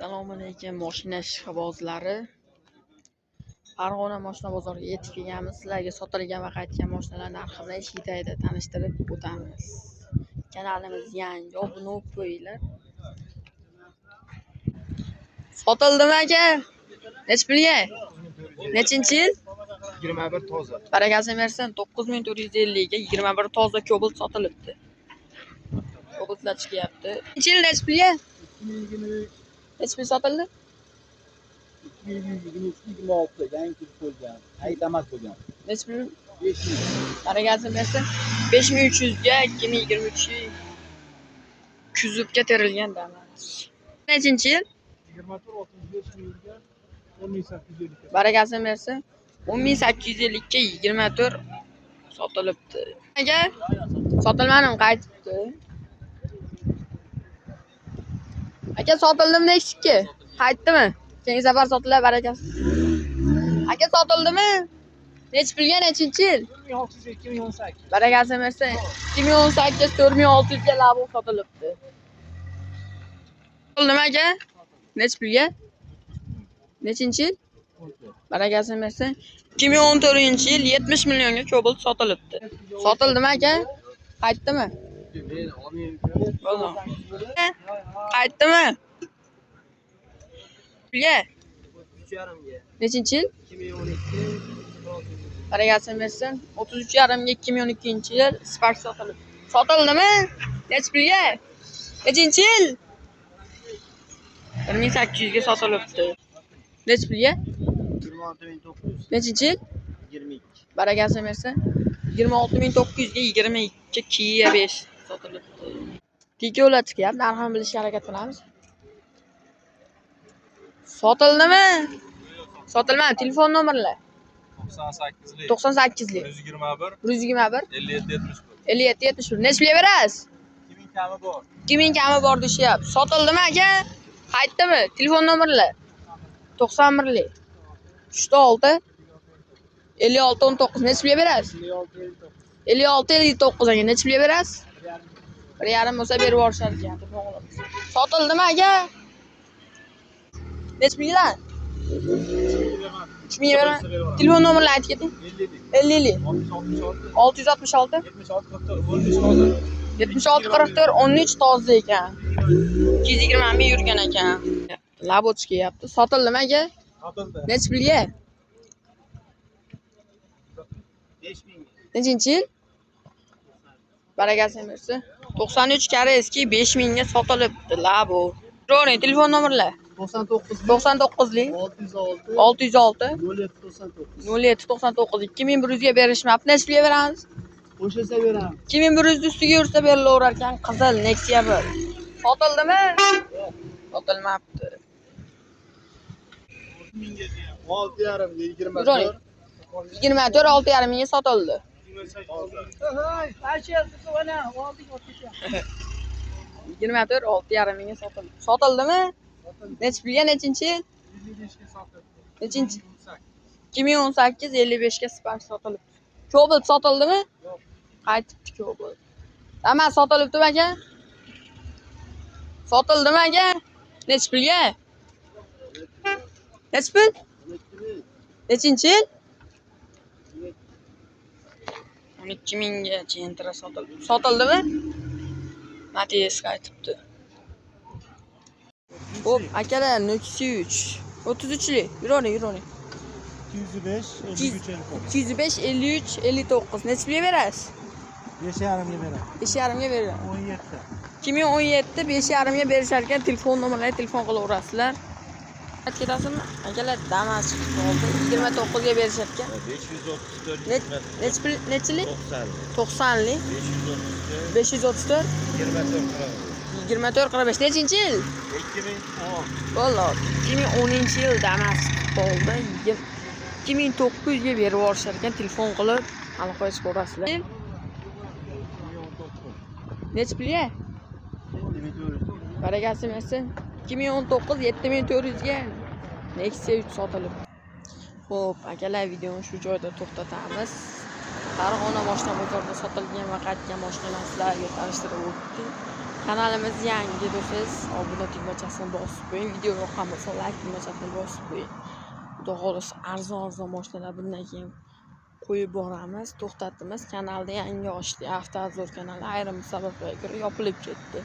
Assalomu alaykum, moshina ishqibozlari. Farg'ona moshina bozoriga yetib kelganmiz. Sizlarga sotilgan va qaytgan moshinalar narxi bilan eshik tagida tanishtirib o'tamiz. Kanalimiz yangi, obuna bo'lib qo'yinglar. Sotildimi aka? Nechi pulga? Nechinchi yil? 21 toza. Barakasini bersin, 9450 ga 21 toza Cobalt sotilibdi. Cobaltlar chiqyapti. Nechi yil, nechi pulga? Nechi pul sotildi? 2023-26 yangi kelib qo'ygan. Haydamas bo'lgan. Nechi pul? 5000. Barakasini bersin. 5300 ga 2023 kuzubga terilgan Damas. Nechinchi yil? 24 65 mingga 10850. Barakasini bersin. 10850 ga 24 sotilibdi. Aka, sotilmadim, qaytibdi. Aka, sotildimi Nexia? Qaytdimi? Keyingi safar sotilar, barakasi. Aka, sotildimi? Nechi pulga, nechinchi yil? 1600 2018. Barakasini bersin. 2018 4600 ga Labo sotilibdi. Nima aka? Nechi pulga? Nechinchi yil? Barakasini bersin. 2014-yil 70 millionga Cobalt sotilibdi. Sotildimi aka? Qaytdimi? Bo'ldi. Qaytdimi? Pulga? 3,5 ga. Nechinchi yil? 2012. Barakasini bersin. 33,5 ga 2012-yil Spark sotilibdi. Sotildimi? Nechi pulga? Nechinchi yil? 1800 ga sotilibdi. Nechi pulga? 26900. Nechinchi yil? 22. Barakasini bersin. 26900 ga 22 Kia 5 sotilibdi. Tikovlar chiqyapti, narxini bilishga harakat qilamiz. Sotildimi? Sotilmadi. Telefon nomerlar 98lik 98lik 121 121 57 71. 57 71. Nechi pulga berasiz? 2000 kami bor. 2000 kami bor deyishyapti. Sotildimi aka? Qaytdimi? Telefon nomerlar 91lik 3 6 56 19. Nechi pulga berasiz? 56 59. 56 59 aka. Nechi pulga berasiz? 1,5 bo'lsa berib yuborishar ekan. Telefon qilamiz. Sotildimi aka? Nechi pulga? 3000 beraman. Telefon nomerini aytib keting. 50 50 666 666 76 44 13 toza. 76 44 13 toza ekan. 220 ming yurgan ekan. Labo chiqyapti. Sotildimi aka? Sotildi. Nechi pulga? 5000. Nechinchi yil? Barakasini bersin. 93 Koreysky 5000 ga sotilibdi Labo. Yuravering telefon nomerlar. 99 99lik 606 606 07 99. 07 99 2100 ga berishmabdi. Nechi pulga beramiz? Qo'shilsa beramiz. 2100 ustiga yursa berilaverar ekan. Qizil Nexia 1. Sotildimi? Sotilmabdi. 6,5 ga Yuravering. 24 6,5 mingga sotildi. 24 6,5 mingga sotildi. Sotildimi? Nechi pulga, nechinchi yil? 55 ga sotildi. Nechinchi? 2018 55 ga Spark sotilibdi. Cobalt sotildimi? Yo'q. Qaytibdi Cobalt. Damas sotilibdimi aka? Sotildimi aka? Nechi pulga? Nechi pul? Nechinchi yil? 12 mingga Gentra sotildi. Sotildimi? Matiz qaytibdi. Xo'p, akalar, Nexia 3. 33lik. Yuravering, yuravering. 205 53 205 53 59. Nechi pulga berasiz? 5,5 ga beramiz. 5,5 ga beraman. 17. 2017 5,5 ga berishar ekan. Telefon nomerlariga telefon qilaverasizlar. Aytib ketasizmi? Akalar, Damas chiqib qoldi. 29 ga berishar ekan. 534 Nechi pul, nechilik? 90 90lik. 534 534 24 24 45. Nechinchi yil? 2010. Bo'ldi. 2010-yil Damas chiqib qoldi. 2900 ga berib yuborishar ekan. Telefon qilib aloqa ko'rasizlar. Nechi pulga? Barakasi bersin. 2019 7400 ga Nexia 3 sotilibdi. Xo'p, akalar, videoni shu joyda to'xtatamiz. Farg'ona moshina bozorida sotilgan va qaytgan moshinalar sizlarga tanishtirib o'tdik. Kanalimiz yangi do'stlar, obuna tugmachasini bosib qo'ying. Video yoqqan bo'lsa, layk tugmachasini bosib qo'ying. Xudo xohlasa, arzon arzon mashinalar bundan keyin qo'yib boramiz. To'xtatimiz. Kanalda yangi ochdik. Автообзор kanali ayrim sabablarga ko'ra yopilib ketdi.